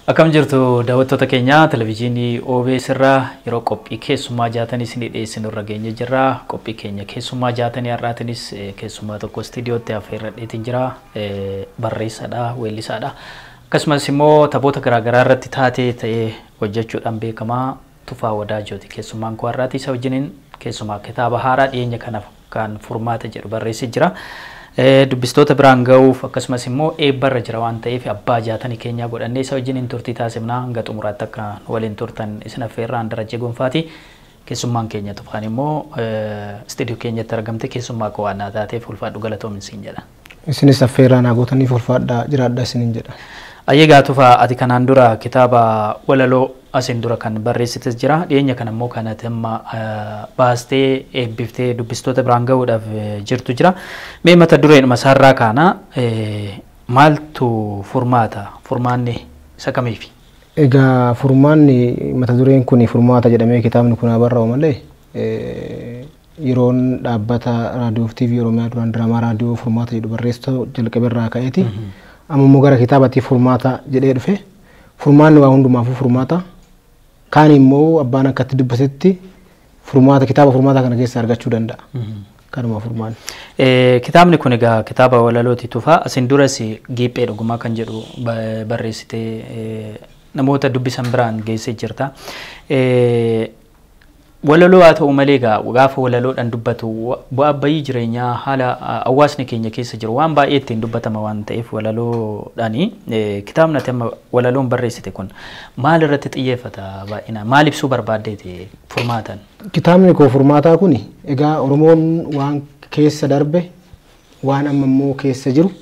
Akkam jirtu daawwattoota keenya televizyiinii OBS irraa yeroo qophii keessummaa jaatanii isinii dhiyeessinu irra geenye jirra. Qophii keenya keessummaa jaatanii har'aatinis keessummaa tokko istiidiyootti affeerradheetiin jira. Barreessaadha, weellisaadha. Akkasumas immoo taphoota garaagaraa irratti taatee ta'ee hojjechuudhaan beekamaa Tufaa Wadaajooti. Keessummaan koo har'aati isa wajjiniin keessumaa kitaaba haaraa dhiyeenya kanaaf kan furmaata jedhu barreessee jira. Dubbistoota biraan ga'uuf akkasumas immoo eebbarra jira waan ta'eef abbaa jaatanii keenyaa godhannee isa wajjiniin turtii taasifnaa hanga xumuraatti akka waliin turtan isin affeerraan Darajjee Gonfaati. Keessummaan keenya Tufaan immoo istiidiyoo keenyatti argamte keessummaa koo waan taateef ulfaadhu galatoomin siin jedha. Isinis affeerraa naa gootaniif ulfaadhaa jiraadhaa isiniin jedha. Ayyeegaa Tufaa, ati kanaan dura kitaaba walaloo asiin dura kan barreessites jira. Dhiyeenya kana immoo kan ati amma baastee eebbiftee dubbistoota biraan ga'uudhaaf jirtu jira. Mee mata dureen isaarraa kaana, maaltu furmaata? Furmaanni isa kamiifi? Egaa furmaanni, mata dureen kun furmaata jedhamee kitaabni kun haa barraa'u malee, yeroon dhaabbata raadiyoo fi TV Oromiyaa duraan diraamaa raadiyoo furmaata jedhu barreessuu jalqabe irraa ka'eeti. Amma immoo gara kitaabatti furmaata jedhee dhufe. Furmaanni waa hundumaafuu furmaata. Kaan immoo abbaan akkatti dubbatetti furmaata kitaaba furmaata kana keessa argachuu danda'a. Kanuma furmaanni. Kitaabni kun egaa kitaaba walalooti, Tufaa. Asin duras Giiphee Dhugumaa kan jedhu barreessitee namoota dubbisan biraan geessee jirta. Walaloo haa ta'u malee egaa gaafa walaloodhaan dubbatu bu'aa bayii jireenyaa haala hawaasni keenya keessa jiru waan baay'ee ittiin dubbatama waan ta'eef walaloodhaani. Kitaabni ati amma walaloon barreessite kun maal irratti xiyyeeffata baay'inaan? Maal ibsuu barbaaddeeti furmaatan? Kitaabni koo furmaataa kun egaa Oromoon waan keessa darbe, waan amma immoo keessa jiru,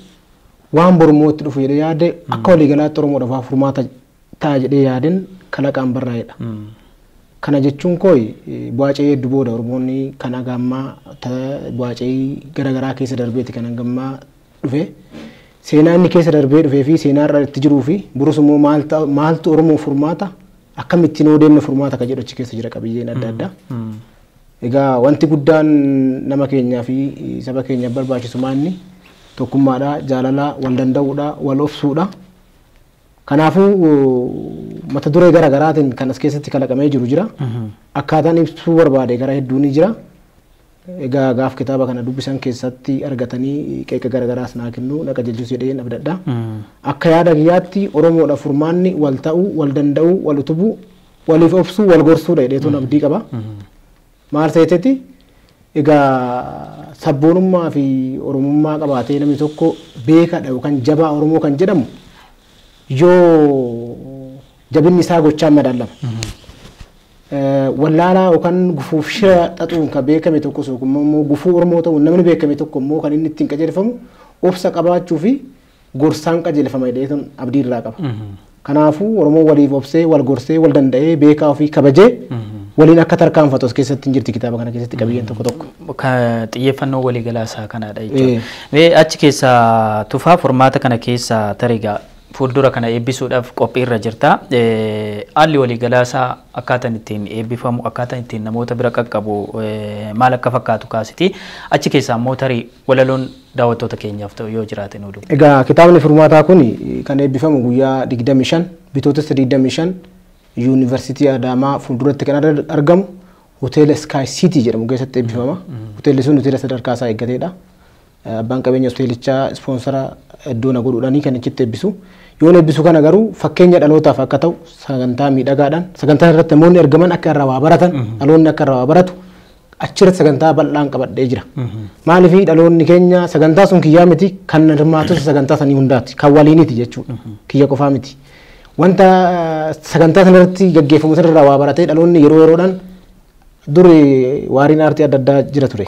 waan borummoo itti dhufu jedhee yaade, akka waliigalaatti Oromoodhaaf waan furmaata ta'a jedhee yaadeen kalaqaan barraa'edha. Kana jechuun koo bu'aa ce'ee hedduu booda Oromoonni kan haga ammaa bu'aa ce'ii garaagaraa keessa darbeeti kan hanga ammaa dhufe. Seenaa inni keessa darbee dhufee fi seenaa irra itti jiruu fi borus immoo maaltu Oromoof furmaata, akkamittiin yoo deemne furmaata kan jedhu achi keessa jira qabiyyeen adda addaa. Egaa wanti guddaan nama keenyaa fi saba keenyaaf barbaachisu maanni tokkummaadha, jaalala, wal danda'uudha, wal obsuudha. Kanaafuu mata duree gara garaatiin kan as keessatti kalaqamee jiru jira. Akkaataan ibsuu barbaade gara hedduu ni jira. Egaa gaaf kitaaba kana dubbisan keessatti argatanii qeeqa gara garaas naa kennu, na qajeelchus jedheen abdadha. Akka yaada kiyyaatti Oromoodhaaf furmaanni wal ta'uu, wal danda'uu, wal utubuu, waliif obsuu, wal gorsuudha jedheetuun abdii qaba. Maal seeteeti? Egaa sabboonummaa fi Oromummaa qabaatee namni tokko beekadha yookaan jabaa Oromoo kan jedhamu yoo jabinni isaa gochaan madaalama. Wallaalaa yookaan gufuuf shira xaxuun kan beekame tokkos yookaan immoo gufuu Oromoo ta'uun namni beekame tokko immoo kan inni ittiin qajeelfamu obsa qabaachuu fi gorsaan qajeelfama jedheetuun abdii irraa qaba. Kanaafuu Oromoo waliif obsee, wal gorsee, wal danda'ee, beekaa ofii kabajee waliin akka tarkaanfatu as keessatti hin jirti kitaaba kana keessatti qabiyyeen tokko tokko. Xiyyeeffannoo waliigalaa isaa kanaadha jechuudha. Mee achi keessa Tufaa, furmaata kana keessa tarii fuuldura kana eebbisuudhaaf qophii irra jirta. Haalli waliigalaa isaa akkaataan ittiin eebbifamu, akkaataan ittiin namoota bira qaqqabu maal akka fakkaatu kaasiti. Achi keessaa immoo tarii walaloon daawwattoota keenyaaf ta'u yoo jiraate nuu dubbi. Egaa kitaabni furmaataa kun kan eebbifamu guyyaa 25, Bitootessa 25, Yuunivarsiitii Adaamaa fuulduratti kan argamu hoteela Sky City jedhamu keessatti eebbifama. Hoteelli sun hoteela sadarkaa isaa eeggateedha. Abbaan qabeenya hoteelichaa ispoonsara iddoo na godhuudhaanii kan achitti eebbisu. Yoon eebbisu kana garuu fakkeenya dhalootaaf akka ta'u sagantaa miidhagaadhaan, sagantaa irratti namoonni argaman akka irraa waa baratan, dhaloonni akka irraa waa baratu achirratti sagantaa bal'aan qabadhee jira. Maaliif dhaloonni keenya sagantaa sun kiyyaa miti, kan hirmaatota sagantaa sanii hundaati, kan waliiniti jechuudha, kiyya qofaa miti. Wanta sagantaa sanarratti gaggeeffamu sanarraa waa baratee dhaloonni yeroo yeroodhaan, duri waariin aartii adda addaa jira ture.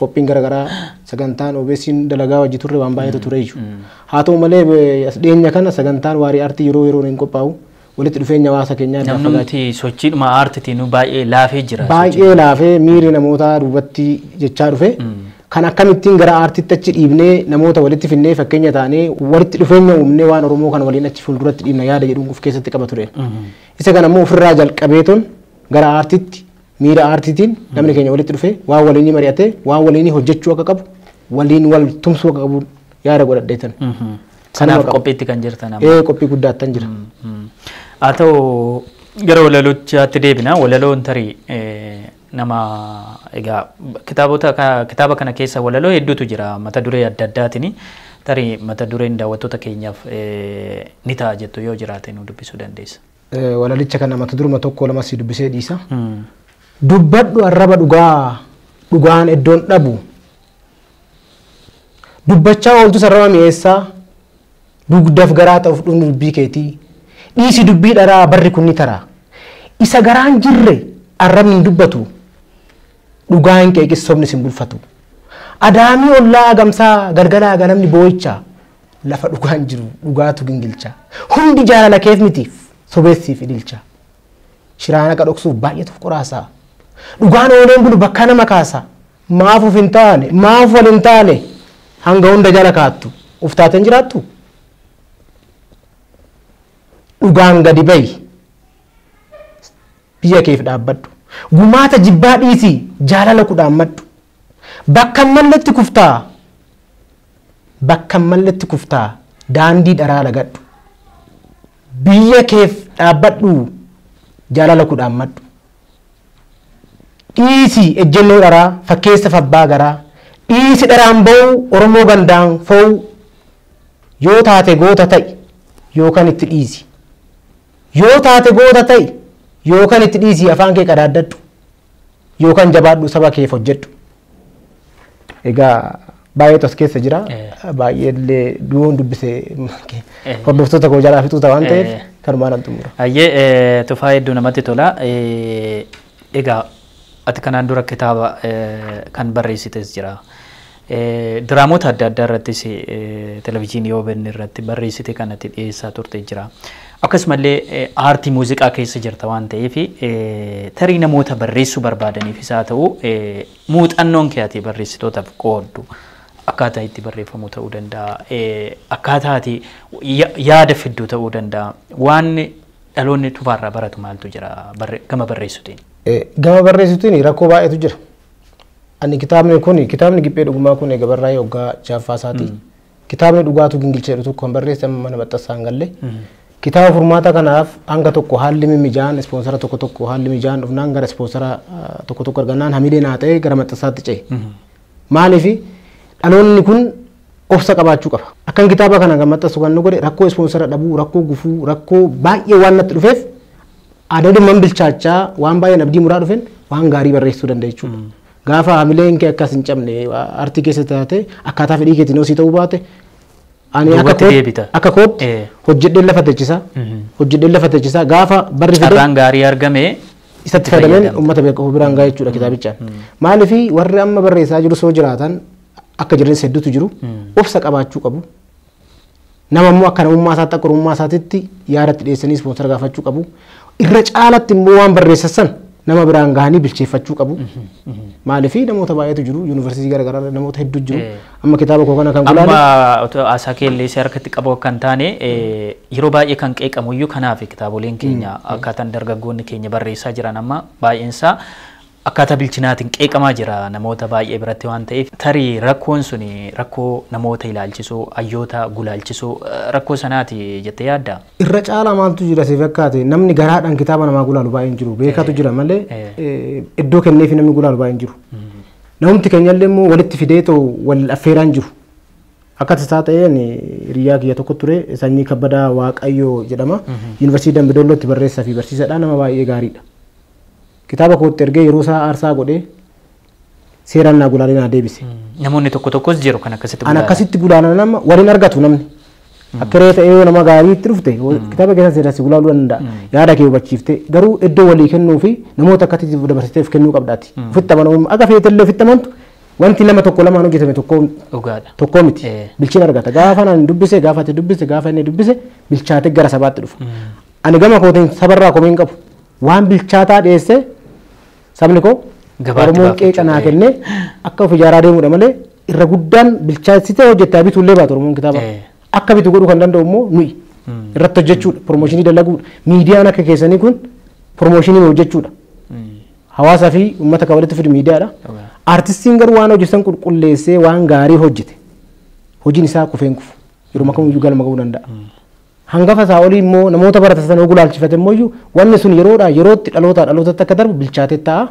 Qophiin garaagaraa, sagantaan OBS'n dalagaa hojii turre waan baay'eetu ture jechuudha. Haa ta'u malee as dhiyeenya kana sagantaan waarii aartii yeroo yeroon hin qophaa'u, walitti dhufeenya hawaasa keenyaa irraa fagaachaa. Namni sochiidhuma aartiitiin baay'ee laafee jira. Baay'ee laafee miirri namootaa duubatti jechaa dhufe. Kan akkamittiin gara aartiitti achi dhiibnee, namoota walitti finnee, fakkeenya taanee, walitti dhufeenya uumnee, waan Oromoo kana waliin achi fuulduratti dhiibna yaada jedhuun of keessatti qaba ture. Isa kana immoo ofirraa jalqabeetuun gara aartiitti miira aartiitiin namni keenya walitti dhufee waan waliin mari'atee waan waliin hojjechuu akka qabu, waliin wal tumsuu akka qabu yaada godhadheetan. Kanaaf qophiitti kan jirtan amma. Qophii guddaattan jira. Haa ta'u gara walalochaatti deebina. Walaloon tarii nama egaa kitaaba kana keessa walaloo hedduutu jira mata duree adda addaatiin. Tarii mata dureen daawwattoota keenyaaf ni ta'a jettu yoo jiraate nu dubbisuu dandeessa. Walalicha kana mata duruma tokko lama si dubbisee dhiisa. Dubbadhu arraba dhugaa dhugaan iddoon dhabu. Dubbachaa ooltus arraba mi'eessaa dugdaaf garaa ta'uuf dhumni dubbii keetii. Dhiisi dubbii dharaa barri kun ni taraa. Isa garaan jirre arrabni hin dubbatu. Dhugaan qeeqis sobni sin bulfatu. Adaamii ollaa gamsaa galgalaa ganamni boo'icha. Lafa dhugaan jiru dhugaatu gingilcha. Hundi jaalala keef mitiif sobeessiif ililcha. Shiraan akka dhoksuuf baay'eetuuf qoraasaa. Dhugaan ooleen bulu bakka nama kaasa. Maaf of hin taane maaf wal hin taane hanga hunda jala kaattu uf taateen jiraattu. Dhugaan gadi bahi biyya keef dhaabbadhu. Gumaata jibbaa dhiisii jaalala kudhaammadhu. Bakka malletti kuftaa bakka malletti kuftaa daandii dharaa lagadhu. Biyya keef dhaabbadhu jaalala kudhaammadhu. Dhiisii ejjennoo dharaa fakkeessa fabbaa garaa. Dhiisi dharaan ba'u Oromoo gandaan fo'u. Yoo taate goota ta'i yookaan itti dhiisi. Yoo taate goota ta'i yookaan itti dhiisi afaan kee qadaaddadhu. Yookaan jabaadhu saba keef hojjedhu. Egaa baay'eetu as keessa jira. Baay'ee illee du'oon dubbisee hordoftoota koo jalaa fixuu waan ta'eef kanumaan an xumura. Hayyee Tufaa hedduu namatti tola. Egaa ati kanaan dura kitaaba kan barreessites jira. Diraamoota adda addaa irrattis televizyiinii OBN irratti barreessite kan ati dhiyeessaa turte jira. Akkasumallee aartii muuziqaa keessa jirta waan ta'eef tarii namoota barreessuu barbaadaniifis haa ta'u muuxannoon kee ati barreessitootaaf qooddu akkaataa itti barreeffamu ta'uu danda'a. Akkaataa ati yaada fiddu ta'uu danda'a. Waan dhaloonni Tufaarraa baratu maaltu jira gama barreessuutiin? Gama barreessuutiin rakkoo baay'eetu jira. Ani kitaabni kun kitaabni Giphee Dhugumaa kun egaa barraa'ee waggaa 6ffaa isaati. Kitaabni dhugaatu gingilcha jedhu tokko kan barreesse amma mana maxxansaa hin galle. Kitaaba furmaata kanaaf hanga tokko haalli mijaan ispoonsara tokko tokko haalli mijaan dhufnaan gara ispoonsara tokko tokko argannaan hamilee naa ta'e gara maxxansaatti ce'e. Maaliif dhaloonni kun obsa qabaachuu qaba. Akkan kitaaba kana kan maxxansu kan nu godhe rakkoo ispoonsara dhabuu, rakkoo gufuu, rakkoo baay'ee waan natti dhufeef adadummaan bilchaachaa waan baay'een abdii muraa dhufeen waan gaarii barreessuu danda'a jechuudha. Gaafa hamileen kee akkas hin cabne artii keessa taate akkaataa fedhii keetiin hosii ta'uu baate ani akka kootti hojjedheen lafa teechisaa hojjedheen lafa teechisaa gaafa barri fedhe carraan gaarii argame isatti fayyadameen uummata beekamu biraan gahaa jechuudha kitaabichaan. Maaliif warri amma barreessaa jiru soo jiraatan akka jireenya hedduutu jiru obsa qabaachuu qabu. Nama immoo akka namummaa isaatti akka oromummaa isaatitti yaadatti dhiyeessanii ispoonsara gaafachuu qabu. Irra caalatti immoo waan barreessan san nama biraan gahanii bilcheeffachuu qabu. Maaliif namoota baay'eetu jiru yuunivarsiitii garaagaraa namoota hedduu jiru. Amma kitaaba koo kana kan gulaale. Amma haasaa keellee si harkatti qabu akka hin taane yeroo baay'ee kan qeeqamu iyyuu kanaaf kitaaboleen keenya akkaataan dargaggoonni keenya barreessaa jiran amma baay'een isaa akkaataa bilchinaatiin qeeqamaa jira namoota baay'ee biratti waan ta'eef tarii rakkoon sun rakkoo namoota ilaalchisuu hayyoota gulaalchisuu rakkoo sanaati jettee yaaddaa? Irra caalaa maaltu jira si fakkaate namni garaadhaan kitaaba namaa gulaalu baay'een jiru beekatu jira malee iddoo kenneefi namni gulaalu baay'een jiru. Namumti keenyallee immoo walitti fidee too wal affeeraan jiru. Akka tasaa ta'een hiriyaa kiyya tokko ture Sanyii Kabbadaa Waaqayyoo jedhama. Yuunivarsiitii Dambidollootti barreessaa fi barsiisaadha nama baay'ee gaariidha. Kitaaba kootti ergee yeroo isaa aarsaa godhee seeraan naa gulaalee naa deebise. Namoonni tokko tokkos jiru kan akkasitti An akkasitti gulaalan nama waliin argatu namni. Akka reeta ta'ee nama gaarii itti dhufte kitaaba keessa seeraan si gulaaluu danda'a. Yaada kee hubachiifte garuu iddoo walii kennuu fi namoota akkasitti dabarsiteef kennuu qabdaati. Ofitti amanamummaa akka feetellee ofitti amantu wanti nama tokko lamaan hojjetame tokko miti. Bilchina argata. Gaafa naan dubbise gaafa ati dubbise gaafa inni dubbise bilchaatee gara sabaatti dhufa. Ani gama kootiin sabarraa komeen qabu. Waan bilchaataa dhiyeesse sabni koo Oromoon qeeqa naa kennee akka of ijaaraa deemuudha malee irra guddaan bilchaasitee hojjettaa bituullee baatu Oromoon kitaaba. Akka bitu godhuu kan danda'u immoo nuyi irratti hojjechuudha promooshinii dalaguudha. Miidiyaan akka keessanii kun promooshinii hojjechuudha. Hawaasaa fi uummata kan walitti fidu miidiyaadha. Artistiin garuu waan hojjetan qulqulleessee waan gaarii hojjete hojiin isaa kufeen kufu. Yeroo kamiyyuu galma ga'uu danda'a. Hangafa isaa olii immoo namoota baratan sana gulaalchifate immoo wanni sun yeroodhaa yerootti dhalootaa dhalootatti akka darbu bilchaatee ta'a.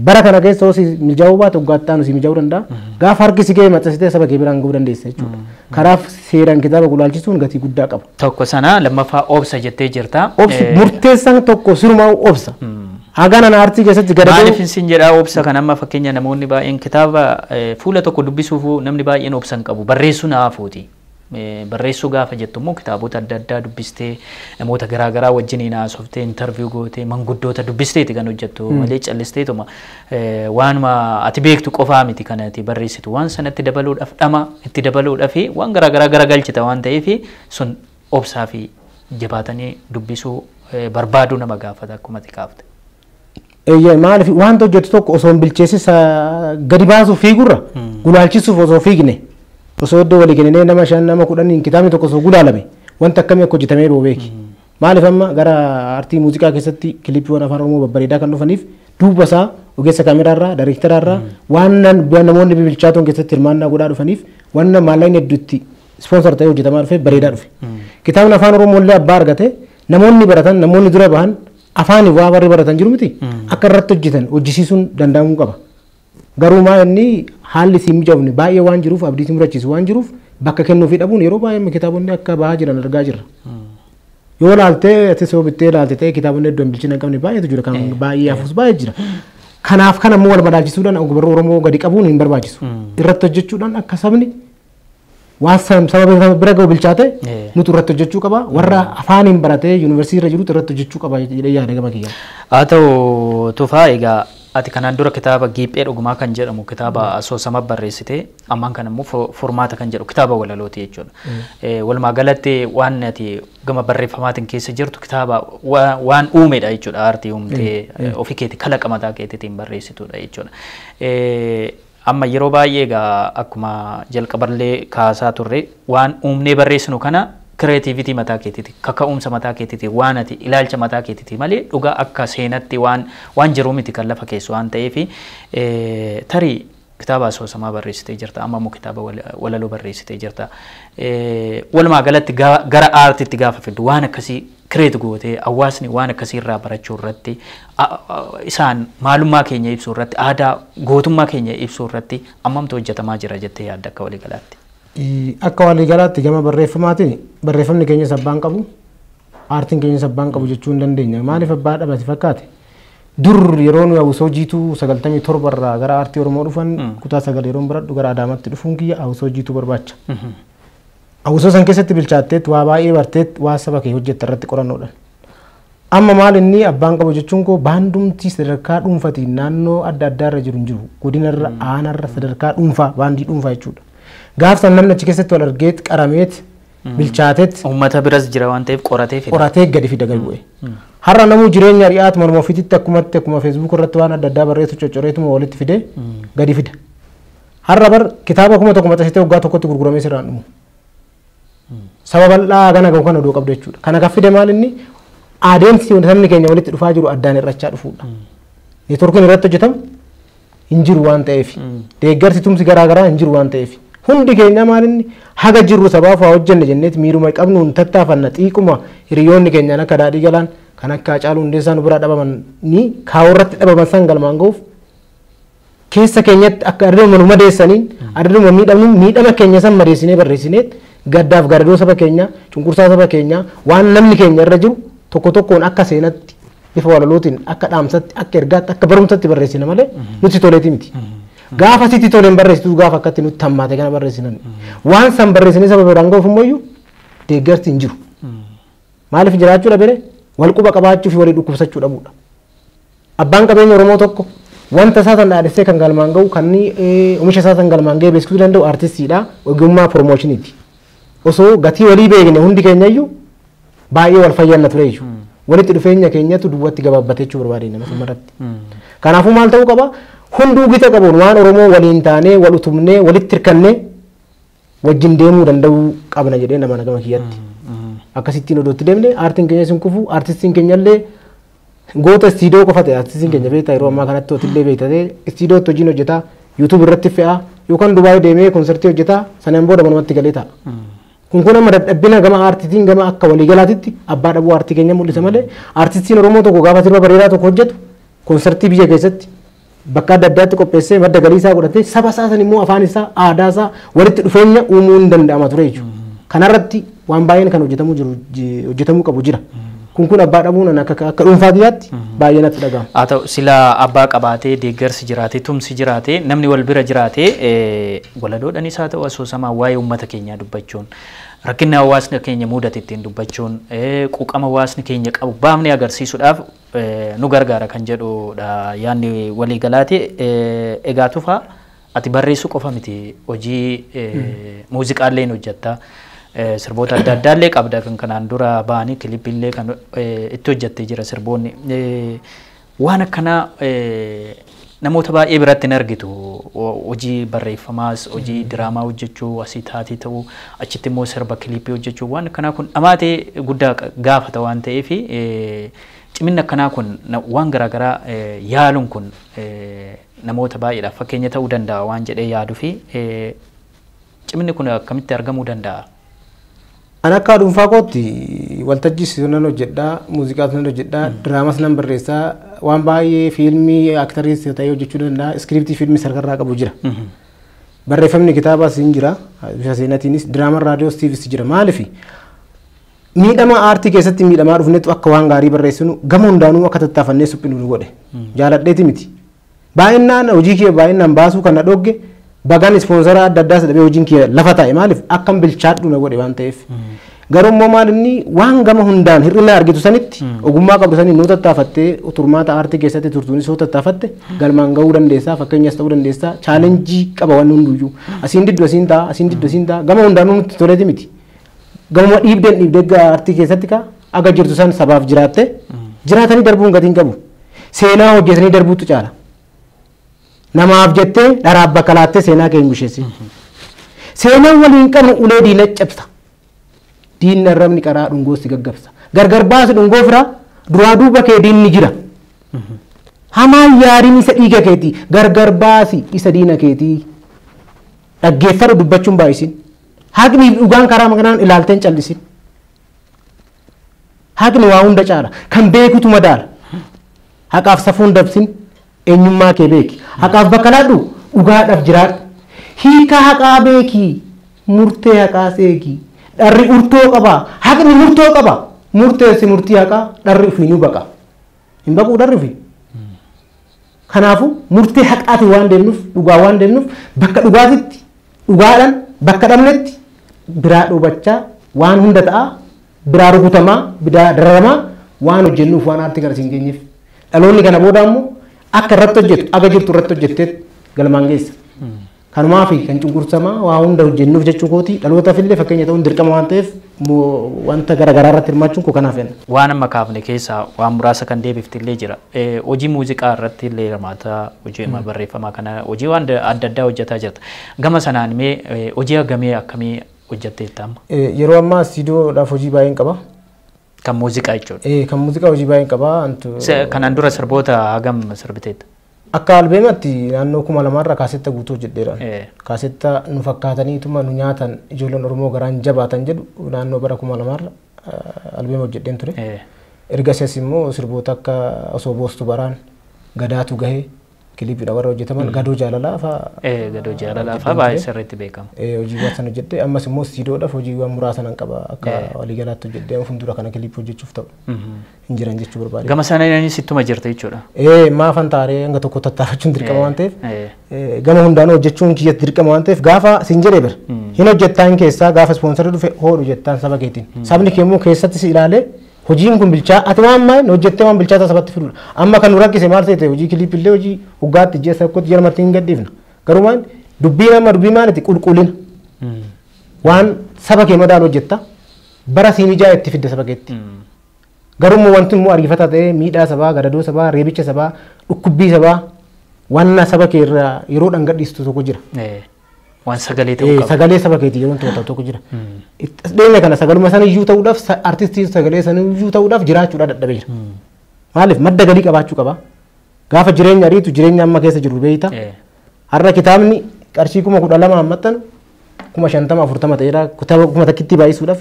Bara kana keessa osoo mijaa'uu baate waggaa itti mijaa'uu danda'a. Gaafa harki si ga'e maxxansitee saba kee biraan ga'uu dandeessa jechuudha. Karaaf seeraan kitaaba gulaalchisuun gatii guddaa qaba. Tokko sana lammaffaa obsa jettee jirta. Obsi murteessaan tokko sirumaa obsa. Hagaan ana aartii keessatti gad Maaliif isin jedhaa obsa kan amma fakkeenya namoonni baay'een kitaaba fuula tokko dubbisuuf namni baay'een obsa hin qabu barreessuu naafuuti. Barreessuu gaafa jettu immoo kitaabota adda addaa dubbistee namoota garaagaraa wajjiniin haasoftee intarviyu gootee manguddoota dubbisteeti kan hojjettu malee callisteetuma waanuma ati beektu qofaa miti kan ati barreessitu waan sanatti dabaluudhaaf dhama itti dabaluudhaaf waan garaagaraa garagalchita waan ta'eef sun obsaa fi jabaatanii dubbisuu barbaaduu nama gaafata akkuma ati kaafte. Eeyyee maaliif wanta hojjettu tokko osoo hin bilcheessis gadi baasuuf fiigurra gulaalchisuuf osoo fiigne osoo iddoo walii kennee nama 5 nama 10 kitaabni tokko osoo gulaalame wanta akkamii akka hojjetamee ba'u beeki. Maaliif amma gara aartii muuziqaa keessatti kiliippiiwwan afaan Oromoo babbareedaa kan dhufaniif duuba isaa ogeessa kaameraarraa daayireektararraa waan namoonni bibilchaatoon keessatti hirmaannaa godhaa dhufaniif waan maallaqni hedduutti ispoonsar ta'ee hojjetamaa dhufe bareedaa dhufe. Kitaabni afaan Oromoo illee abbaa argate namoonni baratan namoonni dura bahan afaan waa barri baratan jiru miti akka irratti hojjetan hojjisiisuun danda'amuu qaba. Garuu maa inni haalli siin mijaa'u baay'ee waan jiruuf abdii siin murachiisu waan jiruuf bakka kennuufii dhabuun yeroo baay'ee kitaabonni akka bahaa jiran argaa jirra. Yoo ilaaltee ati soo bittee ilaalte ta'e kitaabonni iddoo hin bilchina hin qabne baay'eetu jira kan baay'ee hafuus baay'ee jira. Kanaaf kan ammoo wal madaalchisuudhaan ogbarruu Oromoo gadi qabuun hin barbaachisu. Irratti hojjechuudhaan akka sabni waan saba bira ga'u bilchaate nuti irratti hojjechuu qaba. Warra afaaniin baratee yuunivarsiitii irra jirutu irratti hojjechuu qaba jedhee yaada gama kiyyaa. Haa ta'u Tufaa egaa ati kanaan dura kitaaba Giiphee Dhugumaa kan jedhamu kitaaba asoosama barreessite ammaan kan immoo Furmaata kan jedhu kitaaba walalooti jechuudha. Walumaa galatti waan ati gama barreeffamaatiin keessa jirtu kitaaba waan uumedha jechuudha aartii uumtee ofii keetii kalaqa mataa keetiitiin barreessitudha jechuudha. Amma yeroo baay'ee egaa akkuma jalqaballee kaasaa turre waan uumnee barreessinu kana creativity mataa keetiiti kaka'umsa mataa keetiiti waan ati ilaalcha mataa keetiiti malee dhugaa akka seenatti waan jiru miti kan lafa keessu waan ta'eef tarii kitaaba asoosamaa barreessitee jirta amma immoo kitaaba walaloo barreessitee jirta. Walumaa galatti gara aartiitti gaafa fiddu waan akkasii kireet gootee hawaasni waan akkasii irraa barachuu irratti isaan maalummaa keenya ibsuu irratti aadaa gootummaa keenya ibsuu irratti ammamtu hojjetamaa jira jettee yaadda akka waliigalaatti? Akka waliigalaatti gama barreeffamaatiin barreeffamni keenya abbaan qabu aartiin keenya abbaan qabu jechuu hin dandeenya. Maaliif abbaa dhabate fakkaate? Dur yeroo nuyi hawwisoo jiituu 97 irraa gara aartii Oromoo dhufan kutaa 9 yeroo baradhu gara Adaamaatti dhufuun kiyya hawwisoo jiituu barbaacha. Hawwisoo san keessatti bilchaatteet waa baay'ee barteet waa saba kee hojjetta irratti qorannoodhaan. Amma maal inni abbaan qabu jechuun koo baandumti sadarkaa dhuunfatiin naannoo adda addaa irra jiru hin jiru. Godinarra aanarra sadarkaa dhuunfaa baandii dhuunfaa jechuudha. Gaafsan namni achi keessatti wal argeet qarameet bilchaateet uummata biras jira waan ta'eef qoratee fida. Qoratee gadi fida gadi bu'e. Har'a namuu jireenya ari'aat morma ofiitti akkumatti akkuma feesbuuk irratti waan adda addaa barreessu coccoreetuma walitti fide gadi fida. Har'a bar kitaaba 1000 maxxansitee waggaa tokkotti gurguramee sirraan dhumu. Saba bal'aa gana gahu kana oduu qabdu jechuudha. Kana kan fide maal inni adeemsi sabni keenya walitti dhufaa jiru addaan hir'achaa dhufuudha. Neetworkiin irratti hojjetamu hin jiru waan ta'eef. Deeggarsi tumsi garaagaraa hin jiru waan ta'eef. Hundi keenya maal inni haga jirru sabaaf haa hojjenne jenneet miiruma qabnuun tattaafanna xiiquma hiriyoonni keenyaan akka daadhii galaan kan akka Haacaaluu Hundeessaa nu biraa dhabaman ni kaawoo irratti dhabaman san galmaan ga'uuf keessa keenyatti akka adaduma nu madeessaniin adaduma miidhamnu miidhama keenya san madeessinee barreessineet gaddaaf garadoo saba keenya cunqursaa saba keenya waan namni keenya irra jiru tokko tokkoon akka seenatti bifa walalootiin akka dhaamsatti akka ergaatti akka barumsatti barreessina malee nuti toleeti miti. Gaafa sitti toleen barreessitu gaafa akkatti nutti hammaate kana barreessinan. Waan san barreessinee saba biraan ga'uuf immoo deeggarsi hin jiru. Maaliif jiraachuu dhabere wal quba qabaachuu fi walii dhukkubsachuu dhabuudha. Abbaan qabeenya Oromoo tokko wanta isaa san dhaadhessee kan galmaan ga'u kan oomisha isaa san galmaan ga'ee beeksisuu danda'u aartistiidha ogummaa piroomoshiniiti. Osoo gatii walii beekne hundi keenya iyyuu baay'ee wal fayyanna ture jechuudha. Walitti dhufeenya keenyatu duwwaatti gabaabbatee jechuu barbaade nama irratti. Kanaafuu maal ta'uu qaba? Hunduu gita qabuun waan Oromoo waliin taanee wal utubnee walitti hirkannee wajjin deemuu danda'uu qabna jedhee nama gama kiyyatti. Akkasittiin odootti deemne aartiin keenya sin kufu aartistiin keenya illee goota istiidoo qofa ta'e aartistiin keenya beektaa yeroo ammaa kanatti hotillee beektatee istiidootti hojiin hojjetaa yuutuub irratti fe'aa yookaan Dubaay deemee konsertii hojjetaa sanaan booda manumatti galee ta'a. Kun amma dadhabbina gama aartiitiin gama akka waliigalaatitti abbaa dhabuu aartii keenya mul'isa malee aartistiin Oromoo tokko gaafa sirba bareedaa tokko hojjetu konsertii biyya keessatti bakka adda addaatti qopheessee madda galii isaa godhatee saba isaa san immoo afaan isaa aadaa isaa walitti dhufeenya uumuu hin danda'ama ture jechuudha. Kanarratti waan baay'een kan hojjetamuu jiru hojjetamuu qabu jira. Kun abbaa dhabuun akka dhuunfaatiyaatti baay'ee natti dhaga'ama. Haa ta'u sila abbaa qabaatee deeggarsi jiraatee tumsi jiraatee namni wal bira jiraatee walaloodhaanis haa ta'u asoosamaa waa'ee uummata keenyaa dubbachuun rakkinni hawaasni keenya mudate ittiin dubbachuun quuqama hawaasni keenya qabu baafnee agarsiisuudhaaf nu gargaara kan jedhudha yaadni waliigalaati. Egaa Tufaa ati barreessuu qofa miti hojii muuziqaallee hojjetta. Sirboota adda addaallee qabda kan kanaan dura ba'anii kilippiillee kan itti hojjettee jira sirboonni. Waan akkanaa namoota baay'ee biratti hin argitu. Hojii barreeffamaas, hojii diraamaa hojjechuu, asii taatee ta'uu, achitti immoo sirba kilippii hojjechuu waan akkanaa kun dhamaatee guddaa gaafata waan ta'eef ciminni akkanaa kun waan garaagaraa yaaluun kun namoota baay'eedhaaf fakkeenya ta'uu danda'a waan jedhee yaaduu fi ciminni kun akkamitti argamuu danda'a? An akka dhuunfaa kootti waltajjiis nan hojjedhaa, muuziqaas nan hojjedhaa, diraamas nan barreessaa, waan baay'ee fiilmii aktariis ta'ee hojjechuu danda'a, iskiriptii fiilmii sarkarraa qabu jira. Barreeffamni kitaabaas hin jira, bifa seenatiinis diraamaan raadiyoos tiivis jira. Maaliif miidhama aartii keessatti miidhamaa dhufnetu akka waan gaarii barreessinu gama hundaanuu akka tattaafannee suphinu nu godhe. Jaaladheeti miti. Baay'inaan hojii kiyya baay'inaan baasuu kan na dhogge bagaan ispoonsaraa adda addaas dhabee hojiin kiyya lafa taa'e maaliif akkam bilchaadhu na godhe waan ta'eef. Garuu immoo maal inni waan gama hundaan hir'ina argitu sanitti ogummaa qabdu saniin nuu tattaafattee turmaata aartii keessatti turtuunis yoo tattaafatte galmaan gahuu dandeessaa fakkeenyas ta'uu dandeessaa chaalenjii qaba wanni hunduyyuu asiin diddu asiin ta'a asiin diddu asiin ta'a gama hundaanuu nutti toleeti miti. Gamuma dhiibdeen dhiibdee aartii keessatti ka aga jirtu san sabaaf jiraatte jiraatanii darbuun gatiin qabu. Seenaa hojjetanii darbuutu caala. Namaaf jettee dharaaf bakka laattee seenaa kee hin busheessin. Seenaan waliin qabnu ulee diina cabsa. Diinni arrabni qaraa dhungoo si gaggabsa. Gargar baasi dhungoo firaa duraa duuba kee diinni jira. Hamaan yaariin isa dhiiga keetii gargar baasi isa diina keetii. Dhaggeeffadhu dubbachuun baay'isin. Haqni dhugaan karaa kanaan ilaalteen callisin. Haqni waa hunda caala. Kan beekutu madaala. Haqaaf safuun dabsin. Eenyummaa kee beeki. Haqaaf bakka laadhu dhugaadhaaf jiraadhu. Hiika haqaa beeki. Murtee haqaas eegi. Dharri urtoo qaba. Haqni murtoo qaba. Murteessi murtii haqaa dharri ofiinuu baqa. Hin baquu dharri ofii. Kanaafuu murtee haqaati waan deemnuuf dhugaa waan deemnuuf bakka dhugaatitti dhugaadhaan bakka dhabnetti biraa dhoobachaa waan hunda ta'a biraa rukutamaa biraa dararamaa waan hojjennuuf waan aartii kana siin geenyeef. Dhaloonni kana booda immoo akka irratti hojjetu aga jirtu irratti hojjettee galmaan geessa. Kanumaa fi kan cunqursamaa waa hunda hojjennuuf jechuu kooti dhalootaaf illee fakkeenya ta'uun dirqama waan ta'eef wanta garaagaraa irratti hirmaachuun koo kanaaf jenna. Waan amma kaafne keessaa waan muraasa kan deebifte illee jira. Hojii muuziqaa irratti illee hirmaataa hojii barreeffamaa kana hojii waan adda addaa hojjetaa jirta. Gama sanaan mee hojii hagamee akkamii hojjetteetta amma? Yeroo ammaa istiidiyoodhaaf hojii baay'een qaba. Kan muuziqaa jechuudha. Kan muuziqaa hojii baay'een qaba. Kanaan dura sirboota hagam sirbiteetta? Akka albeematti naannoo 2000 irraa kaasetta guutuu hojjedheera. Kaasetta nu fakkaataniituma nu nyaatan ijoolleen Oromoo garaan jabaatan jedhu naannoo bara 2000 irra albeema hojjedheen ture. Erga isias immoo sirboota akka osoo boostu baraan gadaatu gahee kilipiidha warra hojjetaman gadoo jaalalaa fa'aa. Gadoo jaalalaa fa'aa baay'ee sirriitti beekama. Hojiiwwan sana hojjedhee ammas immoo istiidiyoodhaaf hojiiwwan muraasa nan qaba akka waliigalaatti hojjedhee fuuldura kana kilipii hojjechuuf ta'u hin jiran jechuu barbaade. Gama sanaanis ittuma jirta jechuudha. Maafan taaree hanga tokko tattaafachuun dirqama waan ta'eef gama hundaanuu hojjechuun kiyyatti dirqama waan ta'eef gaafa siin jedhee bira hin hojjettaan keessaa gaafa ispoonsarri dhufe hoodhu jettaan saba keetiin. Sabni kee immoo keessatti si ilaalee hojiin kun bilchaa ati waan maal hojjettee waan bilchaataa sabatti fiduudha. Amma kan nu rakkise maal ta'e hojii kiliipillee hojii hoggaatti ji'a tokkotti ji'a lamatti hin gadhiifna. Garuu maal dubbiin amma dubbii maaliti qulqullina. Waan saba kee madaalu hojjetta bara siin ijaa itti fidda saba keetti. Garuu immoo wanti immoo ariifataa ta'e miidhaa sabaa, gadadoo sabaa, reebicha sabaa, dhukkubbii sabaa wanna saba kee irraa yeroo dhangadhiistu tokko jira. Waan sagalee ta'uu qaba. Sagalee saba keetii yeroo tokko tokko jira. Dhiyeenya kana sagaluma sana iyyuu ta'uudhaaf artistiin sagalee sana iyyuu ta'uudhaaf jiraachuudhaaf dadhabee jira. Maaliif madda galii qabaachuu qaba. Gaafa jireenya ariitu jireenya amma keessa jiru beeyta. Har'a kitaabni qarshii 12,000 maxxanu 50,000 40 ta'eera kitaaba 1000tti baay'isuudhaaf.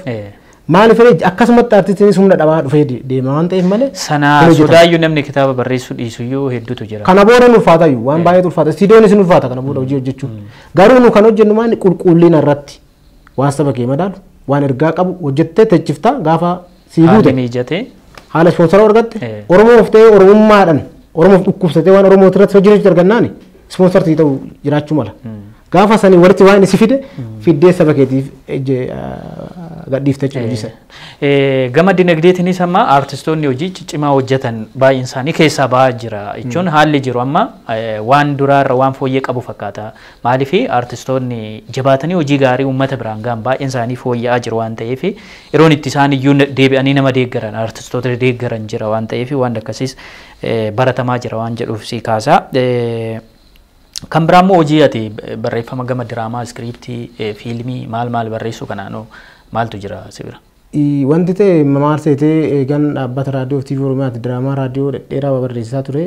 Maal fedhe akkasumatti artistiinis humna dhabaa dhufee deema waan ta'eef malee. Sana sodaayyuu namni kitaaba barreessuu dhiisuyyuu hedduutu jira. Kana booda nu ulfaatayyuu waan baay'eetu ulfaata. Istiidiyoonis nu ulfaata kana booda hojii hojjechuun. Garuu nu kan hojjennu maal qulqullina irratti waan saba kee madaalu waan ergaa qabu hojjettee teechiftaa gaafa sii guute. Haalli mijatee. Haala ispoonsara argatte Oromoof ta'ee Oromummaadhaan Oromoof dhukkubsatee waan Oromoo irratti hojjechuu argannaani ispoonsartii ta'u jiraachuu mala. Gaafa sanii walitti waan si fide fiddee saba keetiif gadhiiftee jechuudha. Gama dinagdeetiinis amma aartistoonni hojii ciccimaa hojjetan baay'een isaanii keessaa bahaa jira jechuun haalli jiru amma waan duraarra waan fooyyee qabu fakkaata. Maaliif aartistoonni jabaatanii hojii gaarii uummata biraan gahan baay'een isaanii fooyya'aa jiru waan ta'eef yeroon itti isaan iyyuu deebi'anii nama deeggaran aartistoota deeggaran jira waan ta'eef waan akkasiis baratamaa jira waan jedhuuf si kaasa. Kan biraa immoo hojii ati barreeffama gama diraamaa, iskiriiptii, fiilmii maal maal barreessuu kanaanoo maaltu jira si bira? Wanti ta'e maal seetee eegan dhaabbata raadiyoo fi TV Oromiyaatti diraamaa raadiyoo dhedheeraa barreessaa ture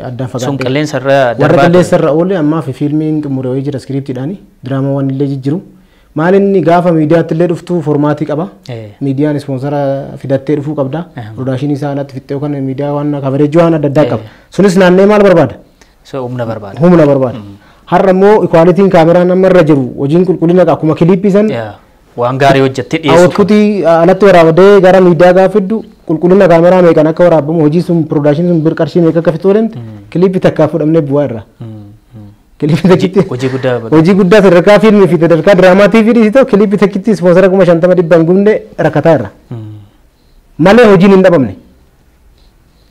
addaan fagaadhee. Sun qilleensa irra darbaa. Warra qilleensa irra oole ammaa fi fiilmiin xumure wayii jira iskiriiptiidhaani diraamaawwan illee jijjiru. Maal inni gaafa miidiyaatti illee dhuftu foormaatii qaba. Miidiyaan ispoonsara fidattee dhufuu qabda. Piroodakshinii isaa alatti fixxee yookaan miidiyaa waan kabareejii waan adda addaa qaba. Sunis naannee maal barbaada? Humna barbaada. Humna barbaada. Har'a immoo ikwaalitiin kaameraan amma irra jiru hojiin qulqullina akkuma kiliippii san waan gaarii hojjettee dhiyeessu. Outputii alatti waraabdee gara miidiyaa gaafa fiddu qulqullina kaameraa meeqan akka waraabamu hojii sun piroodakshinii sun bir qarshii meeqa akka fixuu deemte kiliippii takkaa fudhamnee bu'aa irra. Kiliippii takkitti hojii guddaa hojii guddaa sadarkaa fiilmii fi sadarkaa diraamaa TV dhiisitoo kiliippii takkitti ispoonsara 50,000 dhibba hin gubne rakkataa irra. Malee hojiin hin dhabamne.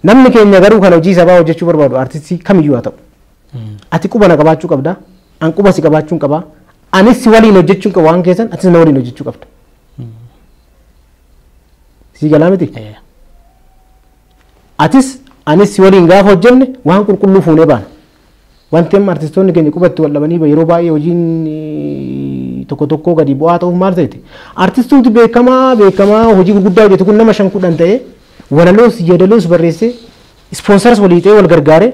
Namni keenya garuu kan hojii sabaa hojjechuu barbaadu artistii kamiyyuu haa ta'u. Ati quba na qabaachuu qabda, an quba si qabaachuun qaba, anis si waliin hojjechuun qaba waan keessan atis na waliin hojjechuu qabda. Sii galaa miti? Atis anis si waliin gaafa hojjenne waan qulqulluu fuunee baana. Wanti amma artistoonni keenya qubatti wal dhabanii yeroo baay'ee hojiin tokko tokko gadi bu'aa ta'uuf maal ta'eeti? Artistuutu beekamaa beekamaa hojii gurguddaa hojjetu kun nama 5-10 ta'ee walaloos yeedaloos barreessee ispoonsaras walii ta'ee wal gargaaree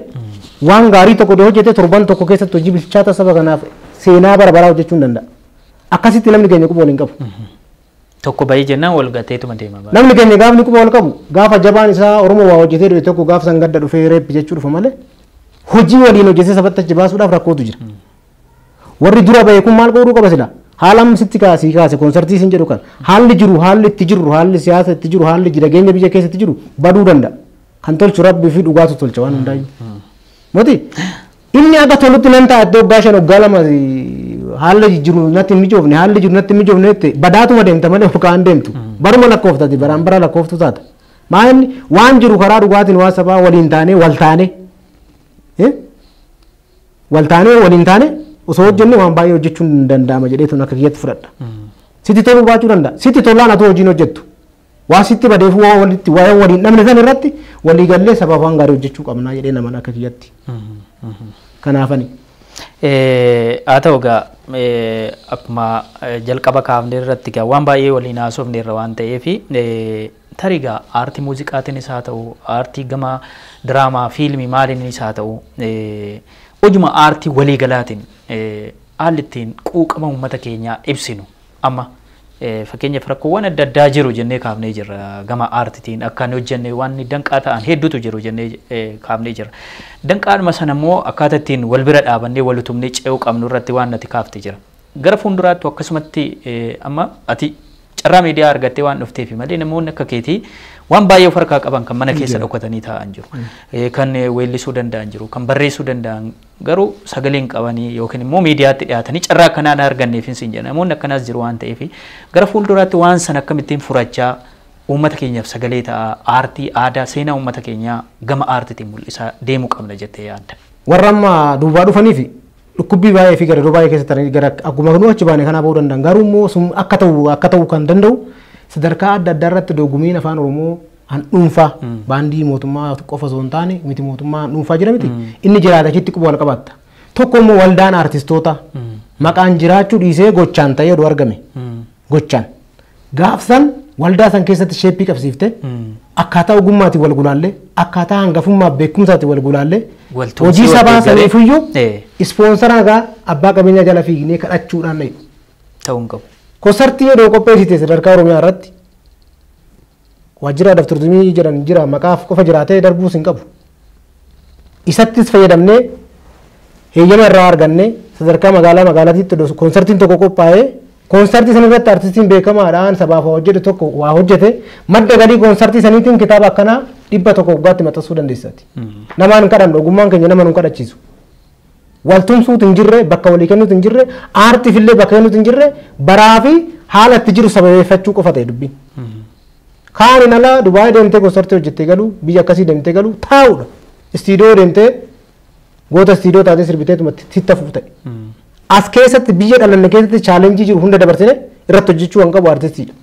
waan gaarii tokko hojjete torban tokko keessatti hojii bilchaata saba kanaaf seenaa bara baraa hojjechuu hin danda'a. Akkasitti namni keenya quba waliin qabu. Tokko bahee jennaan wal gateetuma deema. Namni keenya gaafni quba wal qabu gaafa jabaan isaa Oromoo waa hojjetee dhufe tokko gaafa san gadda dhufee reeppi jechuu dhufa malee hojii waliin hojjetee sabatti achi baasuudhaaf rakkootu jira. Warri dura bahe kun maal godhuu qaba sila? Haala amma sitti kaasii kaase koonsartii sin jedhu kan haalli jiru haalli itti jiru haalli siyaasa itti jiru haalli jireenya biyya keessatti jiru baduu danda'a. Kan tolchu rabbii fi dhugaatu tolcha waan hundaayyuu. Moti inni akka tolutti nan ta'a iddoo waggaa 5 waggaa 2 haalli jiru natti hin mijoofne haalli jiru natti hin mijoofne jette badaatuma deemta malee ol ka'an deemtu. Baruma lakkooftaati baraan bara lakkooftu taata. Maa inni waan jiru karaa dhugaatiin waan sabaa waliin taanee wal taanee wal taanee waliin taanee osoo hojjenne waan baay'ee hojjechuun hin danda'ama jedheetu akka kiyyatti fudhadha. Sitti toluu baachuu danda'a. Sitti tolaan atu hojiin hojjettu. Waa sitti badeef waa walitti waa waliin dhabne san irratti walii gallee sabaaf waan gaarii hojjechuu qabnaa jedhee naman akka kiyyatti. Kanaafani. Haa ta'u egaa akkuma jalqaba kaafne irratti egaa waan baay'ee waliin haasofne irra waan ta'eef tarii egaa aartii muuziqaatiinis haa ta'u aartii gama diraamaa fiilmii maaliinis haa ta'u hojuma aartii waliigalaatiin haalli ittiin quuqama uummata keenyaa ibsinu amma fakkeenyaaf rakkoowwan adda addaa jiru jennee kaafnee jirra gama aartiitiin akka hin hojjenne waan danqaa ta'an hedduutu jiru jennee kaafnee jirra. Danqaadhuma sana immoo akkaataa ittiin wal bira dhaabannee wal utumnee ce'uu qabnu irratti waan nati kaafte jira. Gara fuulduraatti akkasumatti amma ati carraa miidiyaa argattee waan dhufteef malee namoonni akka keetii waan baay'ee of harkaa qaban kan mana keessa dhokatanii taa'an jiru. Kan weellisuu danda'an jiru, kan barreessuu danda'an garuu sagaleen qabanii yookiin immoo miidiyaatti dhiyaatanii carraa akkanaa arganneef hin jedhan. Namoonni akkanaas jiru waan ta'eef gara fuulduraatti waan sana akkamittiin furachaa uummata keenyaaf sagalee ta'a aartii, aadaa, seenaa uummata keenyaa gama aartiitiin mul'isaa deemuu qabna jettee yaadda. Warra amma duubaa dhufanii fi dhukkubbii baay'ee fi gara baay'ee keessa taranii gara akkuma nu achi baane kanaa ba'uu danda'an garuu immoo sun akka ta'u kan danda'u sadarkaa adda addaa irratti dorgommiin afaan Oromoo han dhuunfaa baandii mootummaa qofa osoo hin taane miti mootummaa dhuunfaa jira miti inni jiraata achitti quba wal qabaatta. Tokko immoo waldaan artistoota maqaan jiraachuu dhiisee gochaan ta'ee oduu argame gochaan gaafsan waldaa san keessatti sheeppii qabsiifte akkaataa ogummaatiin wal gulaallee akkaataa hangafummaa beekumsaatiin wal gulaallee hojii sabaa saniifiyyuu ispoonsara egaa abbaa qabeenyaa jala fiignee kadhachuudhaan dhayu. Ta'uu hin qabu. Konsartii yeroo qopheessite sadarkaa Oromiyaa irratti waajjira aadaa fi turizimii jedhan jira, maqaaf qofa jiraatee darbuus hin qabu. Isattis fayyadamnee heeyyama irraa argannee sadarkaa magaalaa magaalaatiitti konsartiin tokko qophaa'ee, konsartii sana irratti artistiin beekamaadhaan sabaaf waa hojjetu tokko waa hojjete, madda galii konsartii saniitiin kitaaba akkanaa 100 waggaatti maxxansuu dandeessaati. Namaan hin kadhannu, ogummaan keenya nama nu hin kadhachiisu. Waltumsuutu hin jirre, bakka walii kennuutu hin jirre, aartiif illee bakka kennuutu hin jirre, baraa fi haala itti jiru sababeeffachuu qofa ta'e dubbiin. Kaaniin ala Dubaayii deemtee konsartii hojjettee galu, biyya akkasii deemtee galu taa'uudha. Istiidiyoo deemtee goota istiidiyoo taatee sirbiteetuma sitti hafuuf ta'e. As keessatti, biyya dhalanne keessatti, challenge jiru hunda dabarsine irratti hojjechuu kan qabu artistiidha.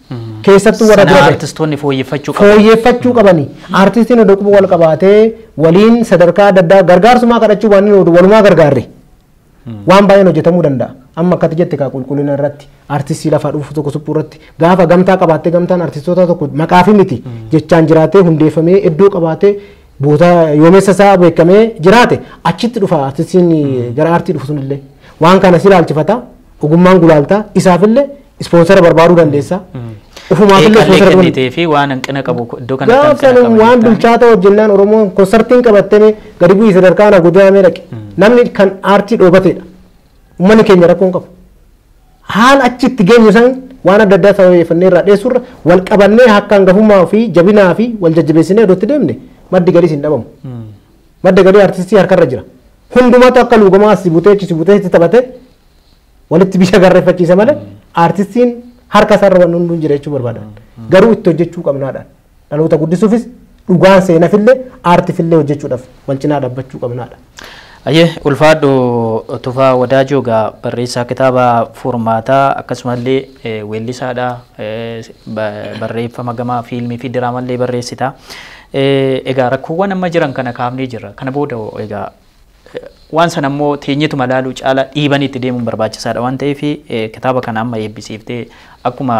Keessattuu warra Sana dura ta'e. Artistoonni fooyyeffachuu qabu. Fooyyeffachuu qabani. Artistiin oduu quba wal qabaatee waliin sadarkaa adda addaa gargaarsumaa kadhachuu waan inni walumaa gargaarre. Waan baay'een hojjetamuu danda'a. Amma akkati jette kaa, qulqullina irratti, artistii lafaa dhufu tokko suphuu irratti, gaafa gamtaa qabaattee, gamtaan artistoota tokko maqaafi miti jechaan jiraatee hundeeffamee iddoo qabaatee boota yoomessa isaa beekamee jiraate, achitti dhufa artistiin gara aartii dhufu sunillee. Waan kana si ilaalchifata, ogummaan gulaaltaa, isaafillee sponsor barbaaduu dandeessa. Ufumaafillee Qeeqallee sponsor kennitee fi waan hanqina qabu iddoo kanatti Gaaf hanqina sana qaba waan jettaan. bilchaata hojjennaan Oromoon konsartiin qabattee gadi bu'ii sadarkaa na guddaa dhaqe. Namni kan aartii dhoobateedha. Uummanni keenya rakkoo hin qabu. Haala achitti geenyu san waan adda addaa sababeeffannee irraa dheessurra wal qabannee akka hangafummaa fi jabinaa fi wal jajjabeessinee iddootti deemne, maddi galiis hin dhabamu. Madda galii artistii harkarra jira. Hundumatu akka luugamaa si butee achi si butee itti taphatee walitti biyya garreeffachiisa malee artistiin harka isaarra waan hunduun jira jechuu barbaadan. Garuu itti hojjechuu qabnaadhaan. Dhaloota guddisuufis, dhugaan seenafillee, aartifillee hojjechuudhaaf wal cinaa dhaabbachuu qabnaadha. Ayyee, ulfaadhu Tufaa Wadaajoo. Egaa barreessaa kitaaba Furmaataa, akkasumallee weellisaadha, barreeffama gama fiilmii fi diraamallee barreessita. Egaa rakkoowwan amma jiran kana kaafnee jirra. Kana booda egaa waan sana immoo teenyetuma laaluu caala dhiibanii itti deemuun barbaachisaadha waan ta'eef, kitaaba kana amma eebbisiiftee akkuma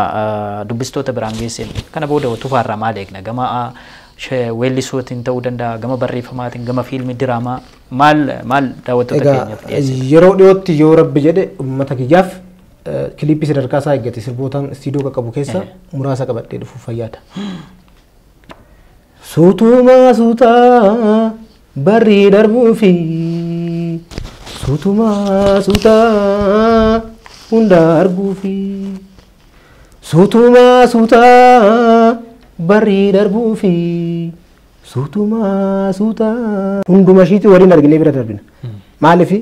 dubbistoota biraan geesseen, kana booda Tufaarraa maal eegna? Gama weellisuutiin ta'uu danda'a, gama barreeffamaatiin, gama fiilmii diraamaa, maal maal daawwattoota Egaa keenyaaf dhiyeessita? yeroo dhiyootti yoo rabbi jedhe uummata kiyyaaf kiliippii sadarkaa isaa eeggate sirbootaan istiidiyoo qaqqabu keessa muraasa qabadhee dhufuuf fayyaada. Suutumaa suutaa barrii darbuufi, suutumaa suutaa hunda arguufi, suutumaa suutaa barrii darbuufi, suutumaa suutaa hunduma ishiitti waliin arginee bira darbina. Maaliif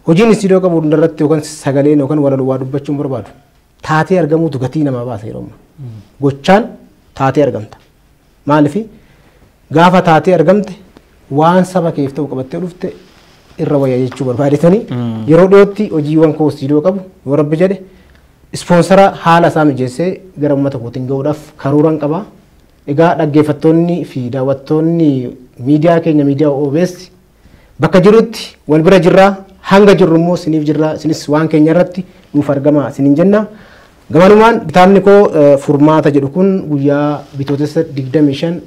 hojiin istiidiyoo qabu hundarratti yookaan sagaleen yookaan walaloo waa dubbachuun barbaadu, taatee argamuutu gatii namaa baasa yeroo ammaa. Gochaan taatee argamta. Maaliif gaafa taatee argamte waan saba keef ta'u qabattee dhufte irra wayya jechuu barbaadetanii, yeroo dhiyootti hojiiwwan koo istiidiyoo qabu yoo rabbi jedhe sponsor haala isaa mijeessee gara uummata kootiin gahuudhaaf karooran qaba. Egaa dhaggeeffattoonni fi daawwattoonni miidiyaa keenya, miidiyaa OBS, bakka jirutti wal bira jirraa, hanga jirru immoo isiniif jirraa, isinis waan keenya irratti nuuf argama isiniin jenna. Gamanumaan kitaabni koo Furmaata jedhu kun guyyaa Bitootessa 25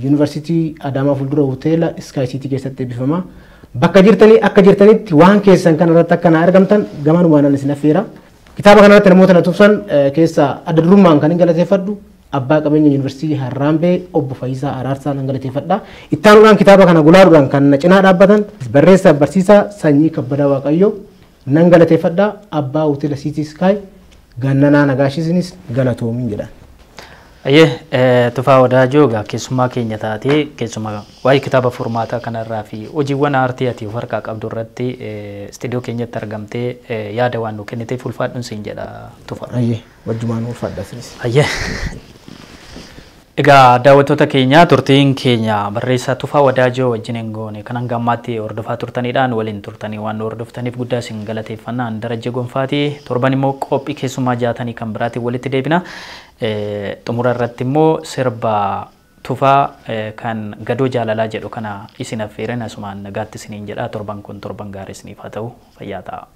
Yuunivarsiitii Adaamaa fuuldura hoteela Sky City keessatti eebbifama. Bakka jirtanii akka jirtanitti waan keessan kana irratti akka na argamtan gamanumaan ani isin affeera. Kitaaba kana irratti namoota na tumsan keessaa adda durummaan kan hin galateeffadhu abbaa qabeenya Yuunivarsiitii Harraambee obbo Fayyisaa Araarsaa nan galateeffadha. Ittaanuudhaan kitaaba kana gulaaluudhaan kan na cinaa dhaabbatan barreessaa barsiisaa Sanyii Kabbadaa Waaqayyoo nan galateeffadha. Abbaa hoteela City Sky Gannanaa Nagaashisinis galatoomiin jedhan. Ayyee, Tufaa Wadaajoo, egaa keessummaa keenya taatee keessumaa waa'ee kitaaba Furmaataa kanarraa fi hojiiwwan aartii ati of harkaa qabdu irratti istiidiyoo keenyatti argamtee yaada waan nu kenniteef ulfaadhuun siin jedha, Tufaa. Ayyee, wajjumaan ulfaadha isinis. Ayyee. Egaa daawwattoota keenya, turtiin keenya barreessaa Tufaa Wadaajoo wajjin hin goone kan hanga ammaatti hordofaa turtaniidhaan waliin turtanii waan nu hordoftaniif guddaa isin galateeffannaan Darajje Gonfaati. Torban immoo qophii keessummaa jaatanii kan biraatiin walitti deebina. Xumura irratti immoo sirba Tufaa kan Gadoo Jaalalaa jedhu kana isin affeeran asumaan nagaatti isiniin jedha. Torban kun torban gaarii isiniif haa ta'u, fayyaa ta'a.